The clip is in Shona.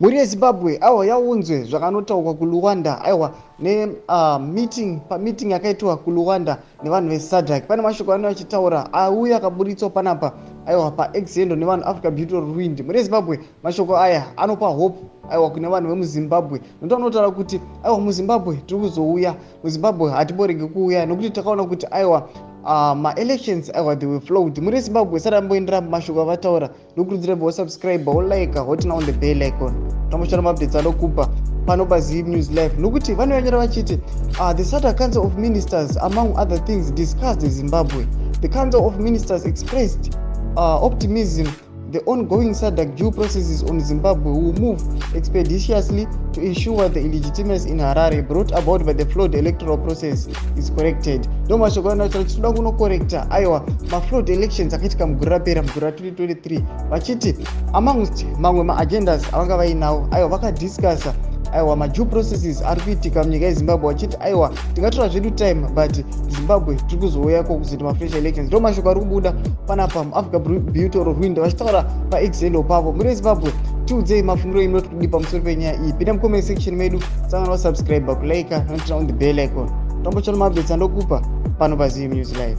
Mhuri yeZimbabwe, aiwa, yaunzwe zvakanotaurwa kuLuanda, aiwa, nemeeting pameeting yakaitwa kuLuanda nevanhu veSADC. Pane mashoko anenge achitaura auya akaburitswa panapa, aiwa, paX handle nevanhu Africa Beauty Ruined. Mhuri yeZimbabwe, mashoko aya anopa hope, aiwa, kune vanhu vemuZimbabwe, nokuti vanotaura kuti, aiwa, muZimbabwe tiri kuzouya, muZimbabwe hatimboregi kuuya, nokuti takaona kuti, aiwa, maelections, aiwa, they were flawed. Mhuri yeZimbabwe, sati amboendera mashoko avataura, ndokurudzira wasubscribe, wolike, woturn on the bell icon, tamboshara maupdates anokupa pano paZim News Live, nokuti vanonyora vachiti, "The SADC Council of Ministers, among other things, discussed Zimbabwe. The Council of Ministers expressed optimism the ongoing SADC due processes on Zimbabwe will move expeditiously to ensure the illegitimacy in Harare brought about by the flawed electoral process is corrected." Ndo mashoko anotaura tinoda kunocorrecta, aiwa, maflawed elections akaitika mugore rapera, mugore ra2023, vachiti amongst mamwe maagendas avanga vainawo, aiwa, vakadiscussa, aiwa, madue processes ari kuitika munyika yeZimbabwe, vachiti, aiwa, tingatora zvedu time, but Zimbabwe tiri kuzouyako kuzoita mafresh elections. Ndo mashoko ari kubuda panapa muAfrica Beauty Rwindo vachitaura paX handle pavo. Muri yeZimbabwe, tiudzei mafungiro imi noti kudi pamusoro penyaya iyi. Pinda mucomment section medu, sangana wasubscribe, kulike, noturn on the bell icon, tambochana maupdates andokupa pano paZim News Live.